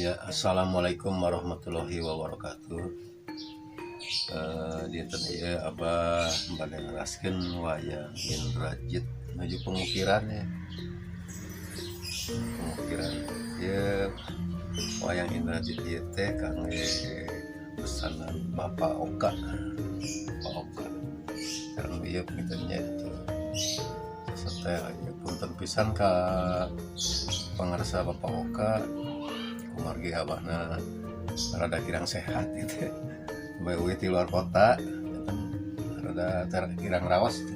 Ya, assalamualaikum warahmatullahi wabarakatuh. Dinten ieu Abah bade neraskeun wayang Indrajit nuju pengukiran ya. Pengukiran ieu wayang Indrajit ieu teh kangge pesanan Bapak Oka. Bapak Oka. Sareng ieu pintennya itu setel ieu, punten pisan ka pangarsa Bapak Oka, kumargi abahna rada kirang sehat gitu, bae di luar kota rada kirang rawas gitu.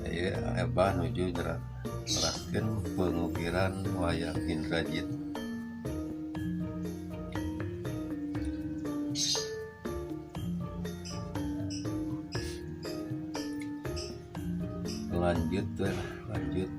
Iya, abah nuju neraskeun pengukiran wayang Indrajit. Lanjut tuh, lanjut.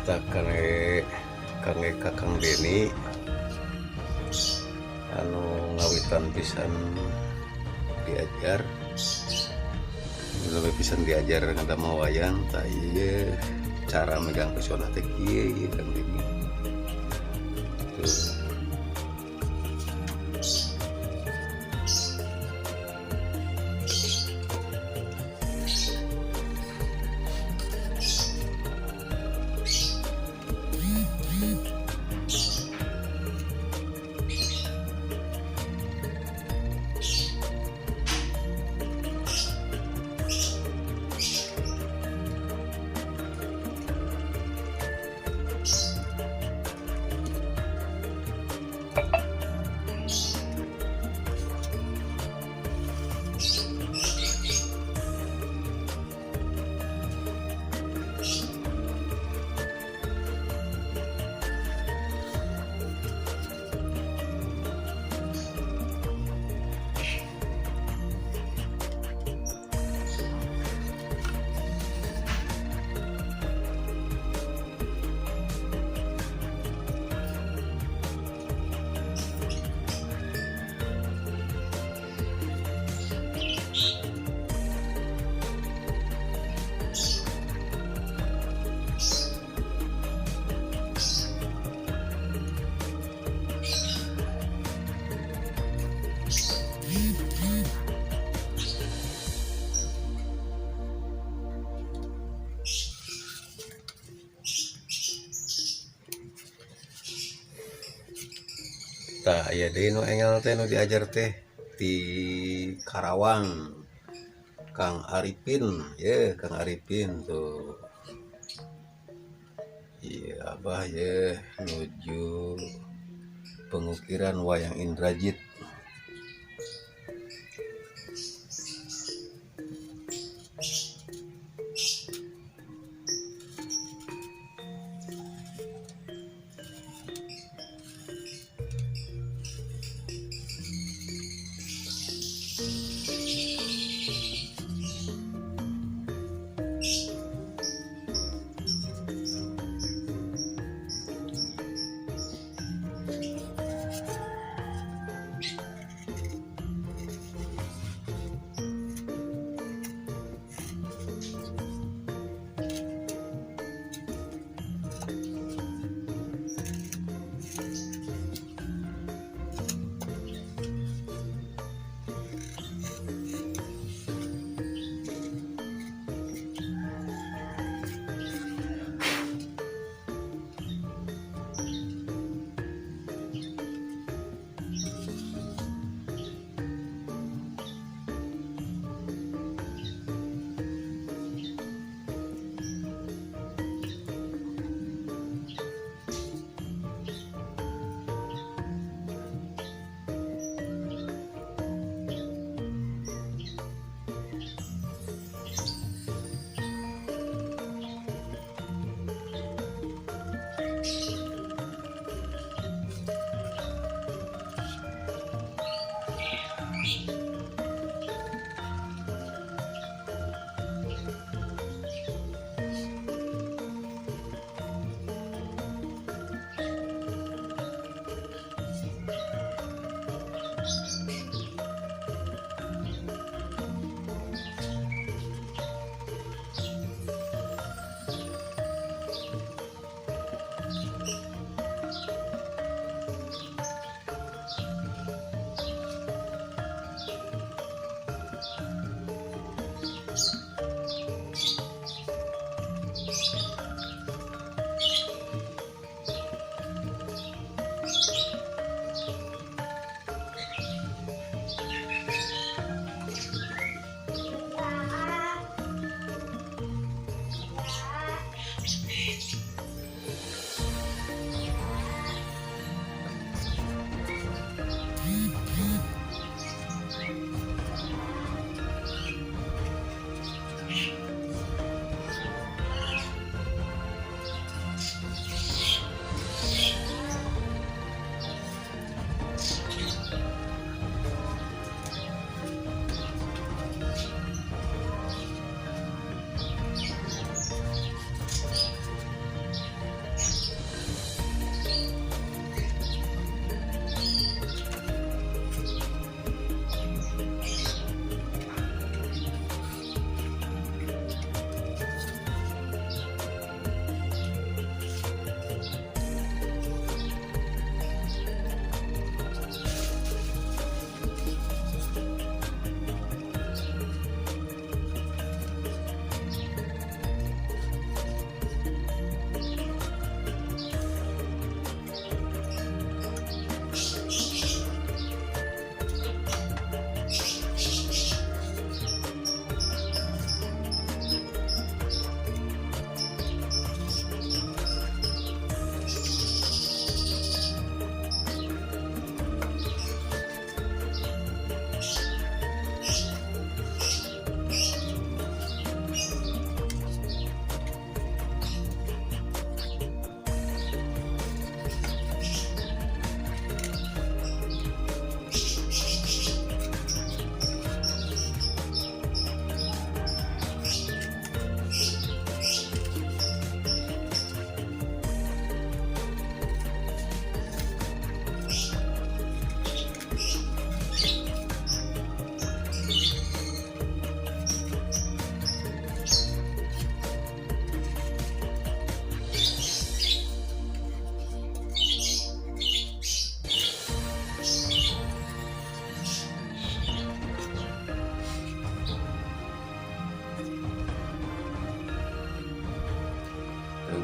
Tak kangge kangge Kakang Deni anu ngawitan pisan diajar, lebih pisan diajar ngadamel wayang. Tah, ieu cara megang pesona teh kieu ieu, Kang Deni tuh. Tah, aya deui nu enggal teh nu diajar teh. Ti Karawang, Kang Arifin ya, Kang Arifin tuh. Iya Abah ya, nuju pengukiran wayang Indrajit.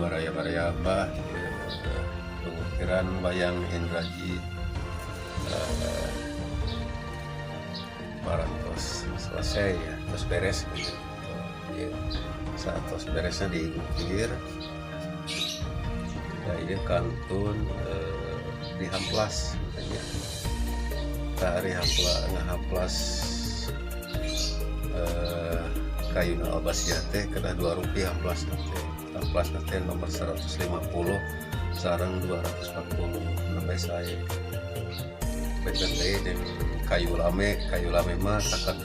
Baraya-baraya Abah pengukiran wayang Indrajit. Parantos selesai ya, terus beres gitu. Ieu saatos beresna diukir. Nah, ieu kantun dihamplas nya. Tah, ari hampla ngahamplas kayuna albasia teh kedah dua rupi hamplas teh. Hamplas teh nomor 150 sareng 240 nembe sae. Benten deui jeung kayu lame. Kayu lame mah takat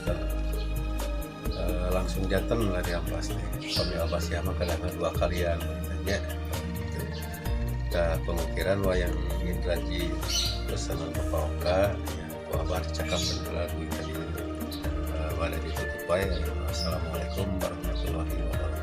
langsung janten lah di amplas teh. Pami albasia mah kadang dua kalian nya gitu. Nah, pengukiran wayang Indraji pesanan Bapak Oka ya, ku abah dicakapkeun heula dugi ka dieu. Bade ditutup wae. Assalamualaikum warahmatullahi wabarakatuh.